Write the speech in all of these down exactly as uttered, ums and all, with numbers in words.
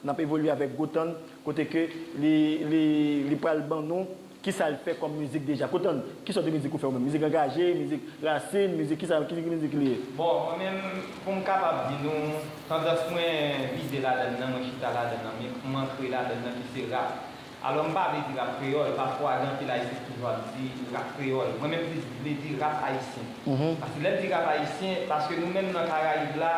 n ap evolye avèk Gotan, kote ke li, li, li pral ban nou kisa l fè kòm mizik deja. Gotan, ki sòt de mizik ou fè ou menm? Mizik angaje, mizik rasin, mizik kisa, ki, ki mizik li ye? Bon, mwen menm, pou m kapab di nou, tandans mwen vide ladann nan, mwen chita ladann nan, men m antre ladann nan ki se rap. Alò, m pa vle di rap kreyòl, pafwa gen anpil ayisyen ki toujou ap di rap kreyòl. Mwen menm plis vle di rap ayisyen. Paske lè m di rap ayisyen, paske nou menm nan Karayib la,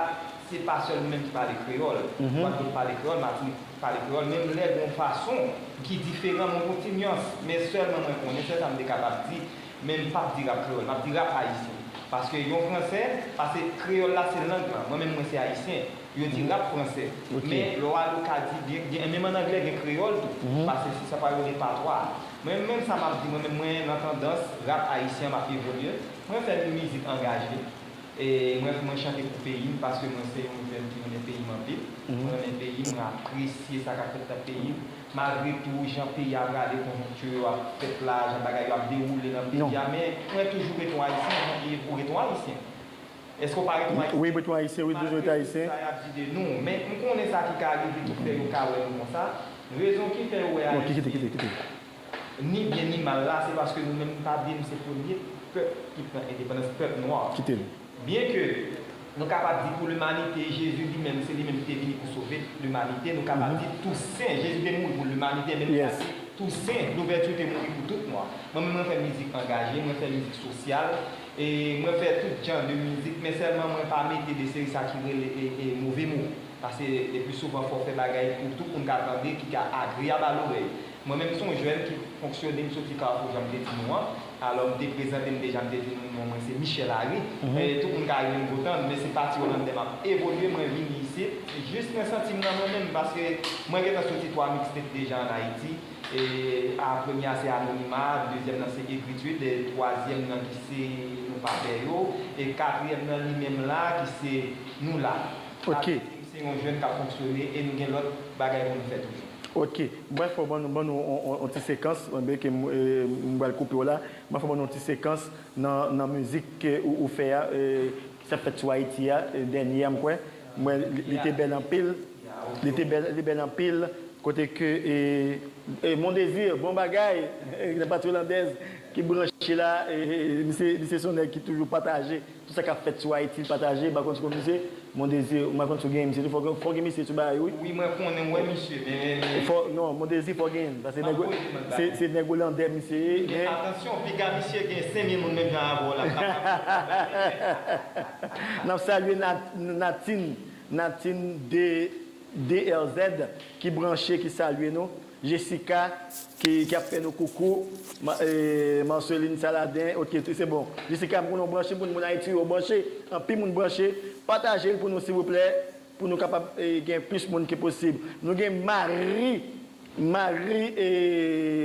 se pa sèl nou menm ki pale kreyòl. Gwadloup pale kreyòl, Matinik pale kreyòl, menm lè gon fason ki diferan, mwen gon ti nyans, men sèlman mwen konnen, sèl sa m te kapab di, men m p ap di rap kreyòl, m ap di rap ayisyen. Paske yon fransè, paske kreyòl la se lang lan, mwen menm mwen se ayisyen, yo di rap fransè. Men lè w ale w ka di, gen, gen, menm ann anglè gen kreyòl tou, paske se sa pa yo rele patwa. Mwen menm sa m ap di, mwen menm mwen nan tandans rap ayisyen, m ap evolye, mwen fè mizik angaje. E mwen, mwen chante pou peyi m, paske mwen se yon jèn ki renmen peyi m anpil. Mwen renmen peyi m, mwen apresye sa k ap fèt nan peyi m. Malgre tou, jan peyi a prale, konjonkti yo ap fèt la, jan bagay yo ap dewoule nan peyi a, men mwen toujou rete yon ayisyen, jan ou rete yon ayisyen. Èske w pa rete yon ayisyen? Wi, m rete yon ayisyen, wi, toujou rete ayisyen. Malgre tout sa y ap di de nou, men m konnen sa ki ka rive ki fè yo ka wè nou konsa. Rezon ki fè yo wè ayisyen. Bon, ki, kite, kite, kite. Ni byen ni mal la, se paske nou menm, pa bliye, nou se premye pèp ki pran endepandans, pèp nwa. Kite l. Byenke nou kapab di pou limanite, Jezi li menm, se li menm ki te vini pou sove limanite, nou kapab di Tousen, Jezi te mouri pou limanite, men nou ka di Tousen Louvèti te mouri pou tout nwa. Mwen menm, mwen fè mizik angaje, mwen fè mizik sosyal, e mwen fè tout jan de mizik, men sèlman mwen pa mete de seri sa ki rele, e, e, move mo. Paske le pli souvan, fò w fè bagay pou tout moun ka tande, ki ka agreyab a lorèy. Mwen menm, se yon jèn ki fonksyone, m soti Kafou, jan m te di nou an. Alò, m te prezante m deja, m te di nou non mwen se Michel Harry. E tout moun ka rele m Gotan, men se pati Olandè m ap evolye, mwen vini isit. Jis mwen santi m nan mwen menm, paske mwen gentan soti twa mixtape deja ann Ayiti. E a, premye a se Anonyma, dezyèm nan se Egritid, e twazyèm nan ki se Nou Pa Pè Yo, e katriyèm nan li menm la ki se Nou La. Ok. Sa vle di m se yon jèn k ap fonksyone e nou gen lòt bagay pou nou fè toujou. Ok. Mwen fè w ban nou, ban nou on, on, on ti sekans, mwen, ke m, e, m pral koupe w la. Mwen fè w ban nou on ti sekans nan, nan mizik ke ou, ou fè a, e, ki sa fèt sou Ayiti a, e, dènye a, m kwè. Mwen, li, li te bèl anpil. Li te bèl, li bèl anpil. Kote ke, e, e, Mon Désir, bon bagay, e, nan pati olandèz ki branche la, e, e, misye, misye se yon nèg ki toujou pataje tout sa k ap fèt sou Ayiti, l pataje, m pa konn si w konn misye, Mon Désir, m pa konn si w genyen misye tou, fò, fò gen misye sou bagay, wi. Wi, mwen konnen, m wè misye, men, men, men. Fò, non, Mon Désir fò genyen, paske nèg, se, se nèg olandè misye ye, men. Atansyon, piga misye gen senk mil moun menm jan avè w la. N ap salye Nat-, Natine, Natine de D R Z ki branche, ki salye nou. Jessica ki, ki ap fè nou koukou. Ma-, e, Marceline Saladin, ok, se bon. Jessica, m konnen w branche, moun, moun Ayiti yo branche. Anpil moun branche. Pataje l pou nou, silvouplè, pou nou kapab, e, gen plis moun ke posib. Nou gen Marie, Marie, e,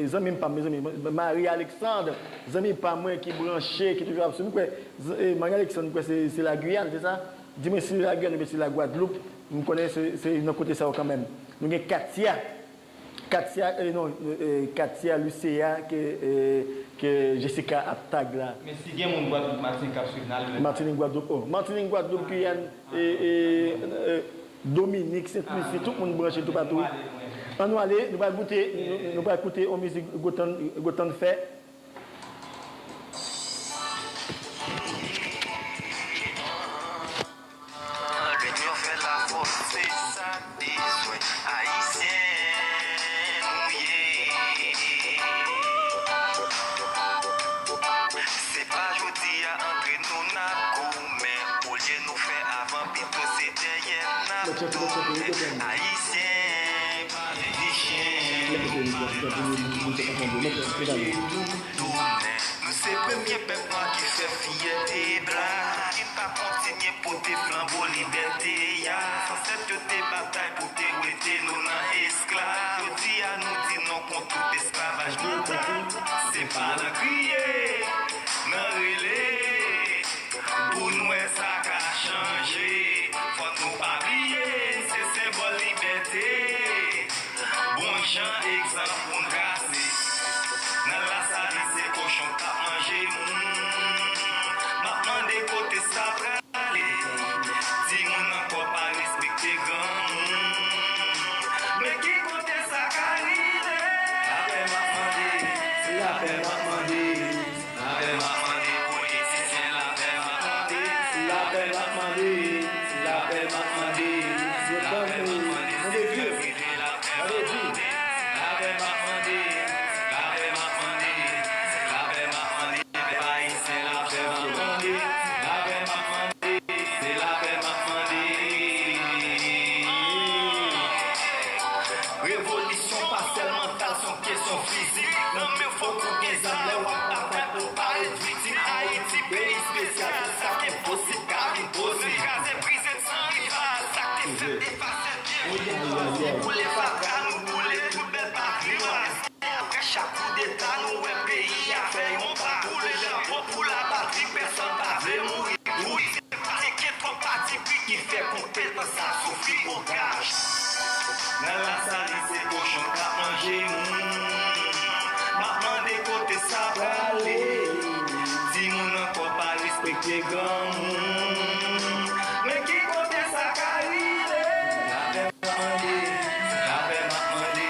zanmi m pa m, mezanmi, Marie Alexandre, zanmi pa mwen ki branche, ki toujou ap swiv. M kwè, z-, e, Marie Alexandre, m kwè se, se la Guyane, se sa? Di mwen si la Guyane oubyen si la Gwadloup. M konnen se, se nan kote sa yo kanmenm. Nou gen Katia. Katia, e, non, e, Katia Lucea ke, e, ke Jessica ap tag la. Men si gen moun Gwadloup, Matinik k ap swiv, n a li menm. Matinik, Gwadloup, oh. Matinik, Gwadloup, Giyàn, e, e, e, Dominik, Sent Lisi, tout moun branche toupatou. Ann nou ale, nou pral goute, nou, nou pral koute yon mizik Gotan, Gotan fè. Linyon fè lafòs, se sa k bezwen. Ayisyen nou ye. Se pa jodi a antre nou n ap goumen. Olye nou fè avan, pito se dèyè n ap tounen. Ayisyen pa neglijan. Nou se premye pèp nwa ki fè fyète blan, ki pa kontinye pote flanbo libète a. Zansèt yo te batay pou te wete nou nan esklav. Jodi a nou di non kont tout esklavaj nou pran. Se pa nan kriye, nan rele, pou n wè sa ka chanje. Fòk nou pa bliye, se senbòl libète. Bon jan egzanp pou n trase. Nan lasalin se kochon k ap manje moun. M ap mande kote sa prale. Timoun ankò pa respekte granmoun. Lapè m ap mande, lapè m ap mande, politisyen lapè m ap mande, lapè m ap mande, lapè m ap mande, sitwayen prive lapè m ap mande, lapè m ap mande, lapè m ap mande, lapè m ap mande, pèp ayisyen lapè m ap mande, lapè m ap mande, se lapè m ap mande. Revolisyon pa sèl mantal, se yon kesyon fizik. Nan men fòk ou gen zam lè w ap batay pou w pa ret viktim. Ayiti, peyi espesyal, tout sa k enposib ka vin posib. Kraze, brize, san rival, sa k te fèt efase byen vit. Boule fatra, nou boule tout bèl patrimwàn. Apre chak koudeta, nou wè peyi a fè yon pa. Boule drapo pou lapatri, pèsonn pa vle mouri. Wi, se pa se gen twòp patipri ki fè konpetans sa soufri pou gaj. Nan Lasalin, se kochon k ap manje moun. M ap mande kote sa prale. Timoun ankò pa respekte granmoun. Men ki kote sa ka rive? Lapè m ap mande, lapè m ap mande,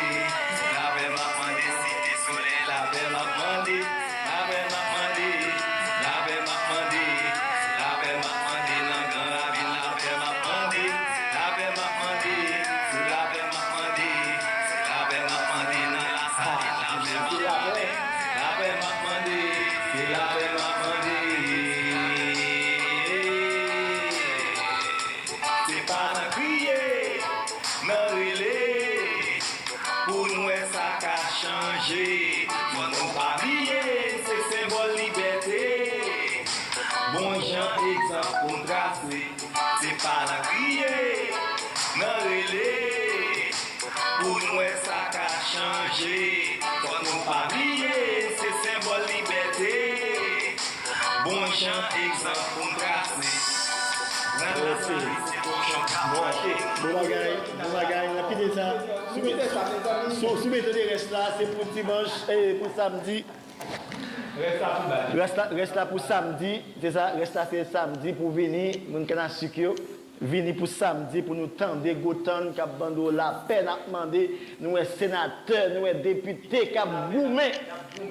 lapè m ap mande, Site Solèy, lapè m ap mande, lapè m ap mande, lapè m ap mande, lapè m ap mande, nan Gran Ravin, lapè m ap mande, lapè m ap mande, se lapè m ap mande, se lapè m ap mande, nan Lasalin, lapè m ap mande, lapè m ap mande, se lapè m ap mande. Se pa nan kriye, nan rele, pou n wè sa ka chanje. Fò nou pa bliye, se senbòl libète, bon jan egzanp pou n trase. Se pa nan kriye, nan rele, pou n wè sa ka chanje. Fò nou pa bliye, se senbòl libète, bon jan egzanp pou n trase. Nan Lasalin, se kochon k ap manje. Bon bagay, bon bagay. N ap kite sa. Sou, sou, sou mete de rès la, se pou dimanch, eh, pou samdi. Rès la pou samdi, se sa, rès la se samdi pou vini, moun Kanasik yo. Vini pou samdi pou nou tande gwo tann k ap mande w lapè n ap mande. Nou wè senatè, nou wè depite k ap goumen,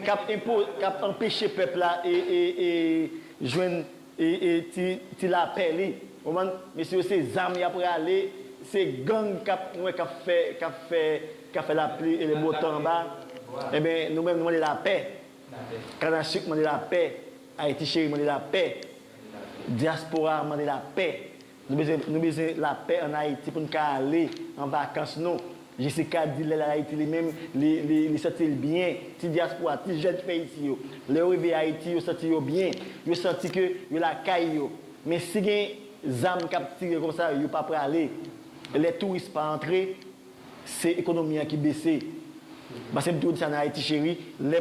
k ap enpo, k ap anpeche pèp la e, e, e jwenn e, e ti, ti lapè li. Ou konprann? Mesye yo se zam y ap rale, se gang k ap, nou wè k ap fè, k ap fè, k ap fè lapli e le bo tan anba. Ebyen, nou menm nou mande lapè. Kanasik mande lapè. Ayiti Cheri mande lapè. Dyaspora mande lapè. Nou bezwen, nou bezwen lapè ann Ayiti pou n ka ale an vakans nou. Jessica di lè l al Ayiti li menm, li, li, li santi l byen. Ti dyaspora, ti jèn k fè isi yo, lè yo rive Ayiti, yo santi yo byen. Yo santi ke yo lakay yo. Men si gen zam k ap tire konsa, yo pa prale. Lè touris pa antre, se ekonomi an ki bese. Paske m toujou di sa nan Ayiti Cheri, lè